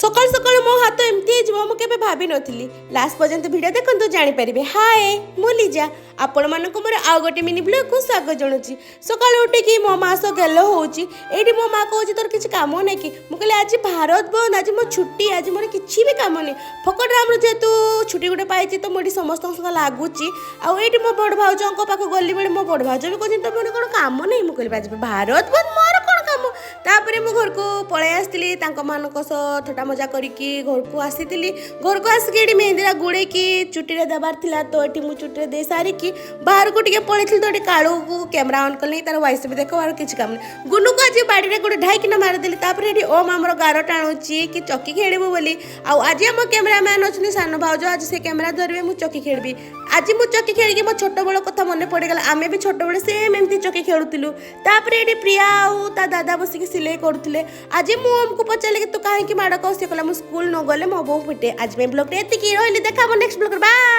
ସକାଳୁ ସକାଳୁ ମୋ ହାତ ଏମିତି ହେଇଯିବ, ମୁଁ କେବେ ଭାବିନଥିଲି। ଲାଷ୍ଟ ପର୍ଯ୍ୟନ୍ତ ଭିଡ଼ିଓ ଦେଖନ୍ତୁ, ଜାଣିପାରିବେ। ହାଏ, ମୁଁ ଲିଜା, ଆପଣମାନଙ୍କୁ ମୋର ଆଉ ଗୋଟେ ମିନି ବ୍ଲଗ୍କୁ ସ୍ୱାଗତ ଜଣାଉଛି। ସକାଳୁ ଉଠିକି ମୋ ମା ସହ ଗେଲ ହେଉଛି। ଏଇଠି ମୋ ମା କହୁଛି, ତୋର କିଛି କାମ ନାହିଁ କି? ମୁଁ କହିଲି, ଆଜି ଭାରତ ବନ୍ଦ, ଆଜି ମୋ ଛୁଟି, ଆଜି ମୋର କିଛି ବି କାମ ନାହିଁ। ଫକଟରେ ଆମର ଯେହେତୁ ଛୁଟି ଗୋଟେ ପାଇଛି, ତ ମୁଁ ଏଠି ସମସ୍ତଙ୍କ ସହ ଲାଗୁଛି। ଆଉ ଏଇଠି ମୋ ବଡ଼ ଭାଉଜଙ୍କ ପାଖକୁ ଗଲି ବେଳେ ମୋ ବଡ଼ ଭାଉଜ ବି କହୁଛନ୍ତି, ତମର କ'ଣ କାମ ନାହିଁ? ମୁଁ କହିଲି, ଆଜି ଭାରତ ବନ୍ଦ, ମୋର କ'ଣ କାମ? ତାପରେ ମୁଁ ଘରକୁ ପଳେଇ ଆସିଥିଲି। ତାଙ୍କମାନଙ୍କ ସହ ଥଟ୍ଟା ମଜା କରିକି ଘରକୁ ଆସିଥିଲି। ଘରକୁ ଆସିକି ଏଠି ମେହେନ୍ଦିଟା ଗୁଡ଼େଇକି ଚୁଟିରେ ଦେବାର ଥିଲା, ତ ଏଠି ମୁଁ ଚୁଟିରେ ଦେଇ ସାରିକି ବାହାରକୁ ଟିକେ ପଳେଇଥିଲି। ତ ଏଠି କାଳୁକୁ କ୍ୟାମେରା ଅନ୍ କଲି, ତାର ୱାଇସ୍ ବି ଦେଖ, ଆଉ କିଛି କାମ ନାହିଁ। ଗୁନୁକୁ ଆଜି ବାଡ଼ିରେ ଗୋଟେ ଢାଇକିନା ମାରିଦେଲି। ତାପରେ ଏଠି ଓମ୍ ଆମର ଗାର ଟାଣୁଛି କି ଚକି ଖେଳିବୁ ବୋଲି। ଆଉ ଆଜି ଆମ କ୍ୟାମେରାମ୍ୟାନ୍ ଅଛନ୍ତି ସାନ ଭାଉଜ, ଆଜି ସେ କ୍ୟାମେରା ଧରିବେ, ମୁଁ ଚକି ଖେଳିବି। ଆଜି ମୁଁ ଚକି ଖେଳିକି ମୋ ଛୋଟବେଳ କଥା ମନେ ପଡ଼ିଗଲା। ଆମେ ବି ଛୋଟବେଳେ ସେମ୍ ଏମିତି ଚକି ଖେଳୁଥିଲୁ। ତାପରେ ଏଠି ପ୍ରିୟା ଆଉ ତା ଦାଦା ବସିକି ସିଲେଇ କରୁଥିଲେ। ଆଜି ମୁଁ ଓମ୍କୁ ପଚାରିଲି କି ତୁ କାହିଁକି ମାଡ଼ ଖାଉ? ସେ କହିଲା, ମୁଁ ସ୍କୁଲ ନ ଗଲେ ମୋ ବୋଉ ପିଟେ। ଆଜି ପାଇଁ ବ୍ଲଗ୍ରେ ଏତିକି ରହିଲି। ଦେଖା ହବ ନେକ୍ସଟ ବ୍ଲଗ୍ରେ। ବାଏ।